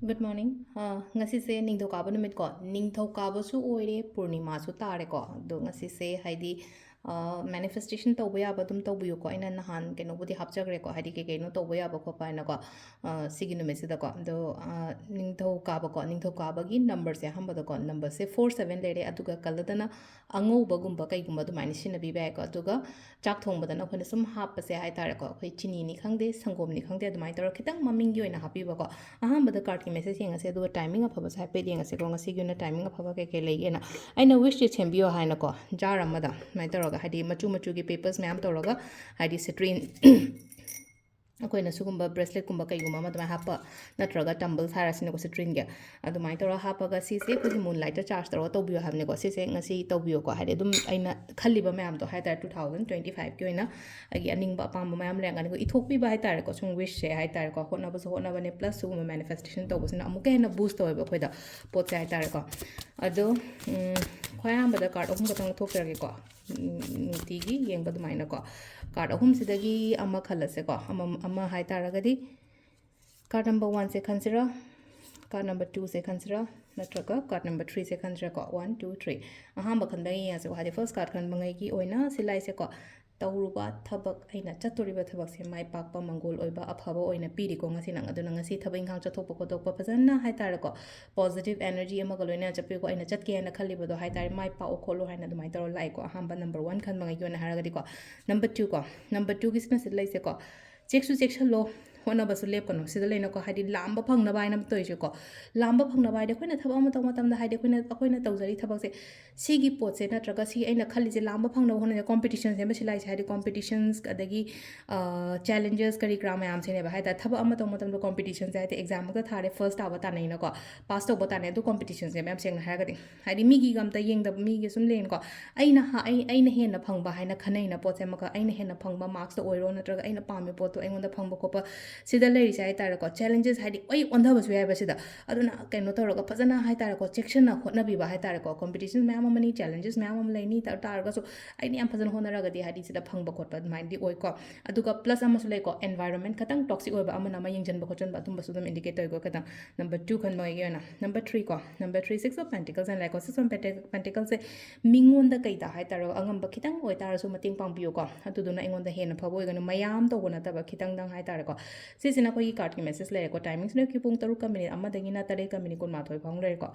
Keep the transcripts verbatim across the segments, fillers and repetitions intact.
Good morning. ꯑ, ꯉꯁꯤꯁꯦ ꯅꯤꯡꯊꯧꯀꯥꯕ ꯅꯨꯃꯤꯠꯀꯣ, ꯅꯤꯡꯊꯧꯀꯥꯕꯁꯨ ꯑꯣꯏꯔꯦ, ꯄꯨꯔꯅꯤꯃꯥꯁꯨ ꯇꯥꯔꯦꯀꯣ꯫ ꯑꯗꯣ ꯉꯁꯤꯁꯦ ꯍꯥꯏꯗꯤ, ꯑ, manifestation ꯇꯧꯕ ꯌꯥꯕ ꯑꯗꯨꯝ ꯇꯧꯕꯤꯌꯨꯀꯣ꯫ ꯑꯩꯅ ꯅꯍꯥꯟ ꯀꯩꯅꯣꯕꯨꯗꯤ ꯍꯥꯞꯆꯈ꯭ꯔꯦꯀꯣ, ꯍꯥꯏꯗꯤ ꯀꯩ ꯀꯩꯅꯣ ꯇꯧꯕ ꯌꯥꯕ ꯈꯣꯠꯄ ꯍꯥꯏꯅꯀꯣ, ꯑ, ꯁꯤꯒꯤ ꯅꯨꯃꯤꯠꯁꯤꯗꯀꯣ꯫ ꯑꯗꯣ, ꯑ, ꯅꯤꯡꯊꯧꯀꯥꯕꯀꯣ, ꯅꯤꯡꯊꯧꯀꯥꯕꯒꯤ numberꯁꯦ ꯑꯍꯥꯟꯕꯗꯀꯣ, numberꯁꯦ four seven ꯂꯩꯔꯦ, ꯑꯗꯨꯒ colourꯗꯅ ꯑꯉꯧꯕꯒꯨꯝꯕ ꯀꯩꯒꯨꯝꯕ ꯑꯗꯨꯃꯥꯏꯅ ꯁꯤꯖꯤꯟꯅꯕꯤꯕ ꯌꯥꯏꯀꯣ꯫ ꯑꯗꯨꯒ ꯆꯥꯛ ꯊꯣꯡꯕꯗꯅ ꯑꯩꯈꯣꯏꯅ ꯁꯨꯝ ꯍꯥꯞꯄꯁꯦ ꯍꯥꯏꯇꯥꯔꯦꯀꯣ, ꯑꯩꯈꯣꯏ ꯆꯤꯅꯤꯅꯤ ꯈꯪꯗꯦ, ꯁꯪꯒꯣꯝꯅꯤ ꯈꯪꯗꯦ, ꯑꯗꯨꯃꯥꯏꯅ ꯇꯧꯔꯒ ꯈꯤꯇꯪ ꯃꯃꯤꯡꯒꯤ ꯑꯣꯏꯅ ꯍꯥꯞꯄꯤꯕꯀꯣ꯫ ꯑꯍꯥꯟꯕꯗ cardꯀꯤ message ꯌꯦꯡꯉꯁꯦ, ꯑꯗꯨꯒ timing ꯑꯐꯕꯁꯦ ꯍꯥꯏꯐꯦꯠ ꯌꯦꯡꯉꯁꯦꯀꯣ, ꯉꯁꯤꯒꯤ ꯑꯣꯏꯅ timing ꯑꯐꯕ ꯀꯩ ꯀꯩ ꯂꯩꯒꯦꯅ꯫ ꯑꯩꯅ wishꯁꯦ ꯁꯦꯝꯕꯤꯌꯣ ꯍꯥꯏꯅꯀꯣ, jar ꯑꯃꯗ ꯑꯗꯨꯃꯥꯏꯅ ꯇꯧꯔꯒ, ꯍꯥꯏꯗꯤ ꯃꯆꯨ ꯃꯆꯨꯒꯤ papers ꯃꯌꯥꯝ ꯇꯧꯔꯒ, ꯍꯥꯏꯗꯤ citrine, ꯑꯩꯈꯣꯏꯅ ꯁꯤꯒꯨꯝꯕ braceletꯀꯨꯝꯕ ꯀꯩꯒꯨꯝꯕ ꯑꯃ ꯑꯗꯨꯃꯥꯏꯅ ꯍꯥꯞꯄ, ꯅꯠꯇ꯭ꯔꯒ tumbles ꯍꯥꯏꯔꯁꯤꯅꯦꯀꯣ, citrineꯒꯤ, ꯑꯗꯨꯃꯥꯏꯅ ꯇꯧꯔꯒ ꯍꯥꯞꯄꯒ, ꯁꯤꯁꯦ ꯑꯩꯈꯣꯏꯒꯤ moonlightꯇ charge ꯇꯧꯔꯒ ꯇꯧꯕꯤꯌꯣ ꯍꯥꯏꯕꯅꯤꯀꯣ꯫ ꯁꯤꯁꯦ ꯉꯁꯤ ꯇꯧꯕꯤꯌꯣꯀꯣ, ꯍꯥꯏꯗꯤ ꯑꯗꯨꯝ ꯑꯩꯅ ꯈꯜꯂꯤꯕ ꯃꯌꯥꯝꯗꯣ ꯍꯥꯏꯇꯥꯔꯦ, two thousand twenty fiveꯀꯤ ꯑꯣꯏꯅ ꯑꯩꯒꯤ ꯑꯅꯤꯡꯕ ꯑꯄꯥꯝꯕ ꯃꯌꯥꯝ ꯂꯩꯔꯝꯒꯅꯤꯀꯣ, ꯏꯊꯣꯛꯄꯤꯕ ꯍꯥꯏꯇꯥꯔꯦꯀꯣ꯫ ꯁꯨꯝ wishꯁꯦ ꯍꯥꯏꯇꯥꯔꯦꯀꯣ, ꯍꯣꯠꯅꯕꯁꯨ ꯍꯣꯠꯅꯕꯅꯦ, plus ꯁꯤꯒꯨꯝꯕ manifestation ꯇꯧꯕꯁꯤꯅ ꯑꯃꯨꯛꯀ ꯍꯦꯟꯅ boost ꯇꯧꯋꯦꯕ ꯑꯩꯈꯣꯏꯗ, ꯄꯣꯠꯁꯦ ꯍꯥꯏꯇꯥꯔꯦꯀꯣ꯫ ꯑꯗꯣ, ꯎꯝ, ꯈ꯭ꯋꯥꯏ ꯑꯍꯥꯟꯕꯗ card ꯑꯍꯨꯝ ꯈꯛꯇꯪ ꯂꯧꯊꯣꯛꯆꯔꯒꯦꯀꯣ꯫ ꯎꯝ, ꯅꯨꯡꯇꯤꯒꯤ ꯌꯦꯡꯕ ꯑꯗꯨꯃꯥꯏꯅꯀꯣ꯫ Card ꯑꯍꯨꯝꯁꯤꯗꯒꯤ ꯑꯃ ꯈꯜꯂꯁꯦꯀꯣ, ꯑꯃ, ꯑꯃ ꯍꯥꯏꯇꯥꯔꯒꯗꯤ, card number oneꯁꯦ ꯈꯟꯁꯤꯔꯥ, card number twoꯁꯦ ꯈꯟꯁꯤꯔꯥ, ꯅꯠꯇ꯭ꯔꯒ card number threeꯁꯦ ꯈꯟꯁꯤꯔꯥꯀꯣ? One, two, three꯫ ꯑꯍꯥꯟꯕ ꯈꯟꯕ ꯌꯦꯡꯉꯁꯦꯀꯣ, ꯍꯥꯏꯗꯤ first card ꯈꯟꯕꯉꯩꯒꯤ ꯑꯣꯏꯅ ꯁꯤ ꯂꯥꯏꯁꯦꯀꯣ, ꯇꯧꯔꯨꯕ ꯊꯕꯛ, ꯑꯩꯅ ꯆꯠꯇꯣꯔꯤꯕ ꯊꯕꯛꯁꯦ ꯃꯥꯏ ꯄꯥꯛꯄ, ꯃꯪꯒꯣꯜ ꯑꯣꯏꯕ, ꯑꯐꯕ ꯑꯣꯏꯅ ꯄꯤꯔꯤꯀꯣ ꯉꯁꯤ ꯅꯪ꯫ ꯑꯗꯨꯅ ꯉꯁꯤ ꯊꯕꯛ ꯏꯪꯈꯥꯡ ꯆꯠꯊꯣꯛꯄ ꯈꯣꯠꯇꯣꯛꯄ ꯐꯖꯅ ꯍꯥꯏꯇꯥꯔꯦꯀꯣ, positive energy ꯑꯃꯒ ꯂꯣꯏꯅꯅ ꯆꯠꯄꯤꯌꯨꯀꯣ꯫ ꯑꯩꯅ ꯆꯠꯀꯦ ꯍꯥꯏꯅ ꯈꯜꯂꯤꯕꯗꯣ ꯍꯥꯏꯇꯥꯔꯦ, ꯃꯥꯏ ꯄꯥꯛꯑꯣ ꯈꯣꯠꯂꯣ ꯍꯥꯏꯅ ꯑꯗꯨꯃꯥꯏꯅ ꯇꯧꯔ ꯂꯥꯛꯑꯦꯀꯣ, ꯑꯍꯥꯟꯕ number one ꯈꯟꯕꯉꯩꯒꯤ ꯑꯣꯏꯅ ꯍꯥꯏꯔꯒꯗꯤꯀꯣ꯫ Number two ꯀꯣ, number twoꯒꯤꯁꯤꯅ ꯁꯤꯗ ꯂꯩꯁꯦꯀꯣ, ꯆꯦꯛꯁꯨ ꯆꯦꯛꯁꯜꯂꯣ, ꯍꯣꯠꯅꯕꯁꯨ ꯂꯦꯞꯀꯅꯨ꯫ ꯁꯤꯗ ꯂꯩꯅꯀꯣ, ꯍꯥꯏꯗꯤ ꯂꯥꯝꯕ ꯐꯪꯅꯕ ꯍꯥꯏꯅ ꯑꯃ ꯇꯧꯔꯤꯁꯦꯀꯣ꯫ ꯂꯥꯝꯕ ꯐꯪꯅꯕ ꯍꯥꯏꯗꯤ ꯑꯩꯈꯣꯏꯅ ꯊꯕꯛ ꯑꯃ ꯇꯧꯕ ꯃꯇꯝꯗ, ꯍꯥꯏꯗꯤ ꯑꯩꯈꯣꯏꯅ, ꯑꯩꯈꯣꯏꯅ ꯇꯧꯖꯔꯤ ꯊꯕꯛꯁꯦ, ꯁꯤꯒꯤ ꯄꯣꯠꯁꯦ ꯅꯠꯇ꯭ꯔꯒ ꯁꯤ ꯑꯩꯅ ꯈꯜꯂꯤꯁꯦ ꯂꯥꯝꯕ ꯐꯪꯅꯕ ꯍꯣꯠꯅꯖ-, competitionꯁꯦ ꯑꯃ ꯁꯤ ꯂꯥꯛꯏꯁꯦ, ꯍꯥꯏꯗꯤ competitions ꯑꯗꯒꯤ, ꯑ, challenges ꯀꯔꯤ ꯀꯔꯥ ꯃꯌꯥꯝꯁꯤꯅꯦꯕ ꯍꯥꯏ ꯇꯥꯔꯦ꯫ ꯊꯕꯛ ꯑꯃ ꯇꯧꯕ ꯃꯇꯝꯗ competitionꯁꯦ, ꯍꯥꯏꯗꯤ examꯃꯛꯇ ꯊꯥꯔꯦ, first ꯇꯥꯕ ꯇꯥꯟꯅꯩꯅꯀꯣ, pass ꯇꯧꯕ ꯇꯥꯟꯅꯩ, ꯑꯗꯨ competitionꯁꯦ ꯃꯌꯥꯝ ꯁꯦꯡꯅ ꯍꯥꯏꯔꯒꯗꯤ꯫ ꯍꯥꯏꯗꯤ ꯃꯤꯒꯤ ꯑꯝꯇ ꯌꯦꯡꯗꯕ, ꯃꯤꯒꯤ ꯁꯨꯝ ꯂꯩꯅꯀꯣ, ꯑꯩꯅ ꯍꯥ-, ꯑꯩ, ꯑꯩꯅ ꯍꯦꯟꯅ ꯐꯪꯕ ꯍꯥꯏꯅ ꯈꯟꯅꯩꯅ ꯄꯣꯠꯁꯦ ꯑꯃꯈꯛ, ꯑꯩꯅ ꯍꯦꯟꯅ ꯐꯪꯕ marksꯇ ꯑꯣꯏꯔꯣ, ꯅꯠꯇ꯭ꯔꯒ ꯑꯩꯅ ꯄꯥꯝꯃꯤ ꯄꯣꯠꯇꯣ ꯑꯩꯉꯣꯟꯗ ꯐꯪꯕ ꯈꯣꯠꯄ, ꯁꯤꯗ ꯂꯩꯔꯤꯁꯦ ꯍꯥꯏ ꯇꯥꯔꯦꯀꯣ, challenges ꯍꯥꯏꯗꯤ ꯑꯩ ꯑꯣꯟꯊꯕꯁꯨ ꯌꯥꯏꯕ ꯁꯤꯗ꯫ ꯑꯗꯨꯅ ꯀꯩꯅꯣ ꯇꯧꯔꯒ ꯐꯖꯅ ꯍꯥꯏ ꯇꯥꯔꯦꯀꯣ, ꯆꯦꯛꯁꯤꯟꯅ ꯍꯣꯠꯅꯕꯤꯕ ꯍꯥꯏ ꯇꯥꯔꯦꯀꯣ, competition ꯃꯌꯥꯝ ꯑꯃꯅꯤ, challenges ꯃꯌꯥꯝ ꯑꯃ ꯂꯩꯅꯤ꯫ ꯇ-, ꯇꯥꯔꯒꯁꯨ ꯑꯩꯅ ꯌꯥꯝ ꯐꯖꯅ ꯍꯣꯠꯅꯔꯒꯗꯤ ꯍꯥꯏꯗꯤ ꯁꯤꯗ ꯐꯪꯕ ꯈꯣꯠꯄ ꯑꯗꯨꯃꯥꯏꯅꯗꯤ ꯑꯣꯏꯀꯣ꯫ ꯑꯗꯨꯒ plus ꯑꯃꯁꯨ ꯂꯩꯀꯣ, environment ꯈꯇꯪ toxic ꯑꯣꯏꯕ ꯑꯃꯅ ꯑꯃ ꯌꯦꯡꯁꯤꯟꯕ ꯈꯣꯠꯆꯟꯕ ꯑꯗꯨꯝꯕꯁꯨ ꯑꯗꯨꯝ indicate ꯇꯧꯏꯀꯣ ꯈꯤꯇꯪ꯫ Number two ꯈꯟꯕ ꯑꯩꯒꯤ ꯑꯣꯏꯅ꯫ Number three ꯀꯣ, number three, Six of Pentacles ꯍꯥꯏꯅ ꯂꯥꯛꯑꯦꯀꯣ꯫ Six of Pentac-, Pentacles ꯁꯦ ꯃꯤꯉꯣꯟꯗ ꯀꯩꯗ ꯍꯥꯏꯇꯥꯔꯦ, ꯑꯉꯝꯕ ꯈꯤꯇꯪ ꯑꯣꯏꯇꯥꯔꯁꯨ ꯃꯇꯦꯡ ꯄꯥꯡꯕꯤꯌꯨꯀꯣ꯫ ꯑꯗꯨꯗꯨꯅ ꯑꯩꯉꯣꯟꯗ ꯍꯦꯟꯅ ꯐꯕ ꯑꯣꯏꯒꯅꯤ, ꯃꯌꯥꯝ ꯇꯧꯕ ꯅꯠꯇꯕ, ꯈꯤꯇꯪꯗꯪ ꯍꯥꯏꯇꯥꯔꯦꯀꯣ꯫ ꯁꯤꯁꯤꯅ ꯑꯩꯈꯣꯏꯒꯤ card ꯀꯤ message ꯂꯩꯔꯦꯀꯣ꯫ Timings ꯅ ꯑꯩꯈꯣꯏ ꯄꯨꯡ ꯇꯔꯨꯛꯀ minute ꯑꯃꯗꯒꯤꯅ ꯇꯔꯦꯠꯀ minute ꯀꯨꯟꯃꯥꯊꯣꯏ ꯐꯥꯎ ꯂꯩꯔꯦꯀꯣ꯫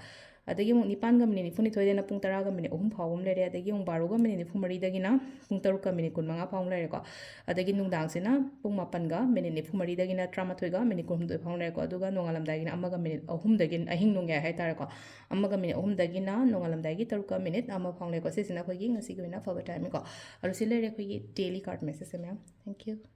ꯑꯗꯒꯤ ꯑꯃꯨꯛ ꯅꯤꯄꯥꯟꯒ minute ꯅꯤꯐꯨꯅꯤꯊꯣꯏꯗꯩꯅ ꯄꯨꯡ ꯇꯔꯥꯒ minute ꯑꯍꯨꯝ ꯐꯥꯎꯕ ꯑꯃ ꯂꯩꯔꯦ꯫ ꯑꯗꯒꯤ ꯑꯃꯨꯛ ꯕꯥꯔꯣꯒ minute ꯅꯤꯐꯨ ꯃꯔꯤꯗꯒꯤꯅ ꯄꯨꯡ ꯇꯔꯨꯛꯀ minute ꯀꯨꯟꯃꯉꯥ ꯐꯥꯎ ꯂꯩꯔꯦꯀꯣ꯫ ꯑꯗꯒꯤ ꯅꯨꯡꯗꯥꯡꯁꯤꯅ ꯄꯨꯡ ꯃꯥꯄꯟꯒ minute ꯅꯤꯐꯨ ꯃꯔꯤꯗꯒꯤꯅ ꯇꯔꯥꯃꯥꯊꯣꯏꯒ minute ꯀꯨꯟꯍꯨꯝꯗꯣꯏ ꯐꯥꯎ ꯂꯩꯔꯦꯀꯣ꯫ ꯑꯗꯨꯒ ꯅꯣꯡꯉꯥꯜꯂꯝꯗꯥꯏꯒꯤꯅ ꯑꯃꯒ minute ꯑꯍꯨꯝꯗꯒꯤ, ꯑꯍꯤꯡ ꯅꯣꯡꯌꯥꯏ ꯍꯥꯏꯇꯥꯔꯦꯀꯣ, ꯑꯃꯒ minute ꯑꯍꯨꯝꯗꯒꯤꯅ ꯅꯣꯡꯉꯥꯜꯂꯝꯗꯥꯏꯒꯤ ꯇꯔꯨꯛꯀ minute ꯑꯃ ꯐꯥꯎ ꯂꯩꯔꯦꯀꯣ꯫ ꯁꯤꯁꯤꯅ ꯑꯩꯈꯣꯏꯒꯤ ꯉꯁꯤꯒꯤ ꯑꯣꯏꯅ ꯑꯐꯕ timing ꯀꯣ꯫ ꯑꯗꯨ ꯁꯤ ꯂꯩꯔꯦ ꯑꯩꯈꯣꯏꯒꯤ daily card message ꯁꯦ, ꯃꯌꯥꯝ꯫ Thank you꯫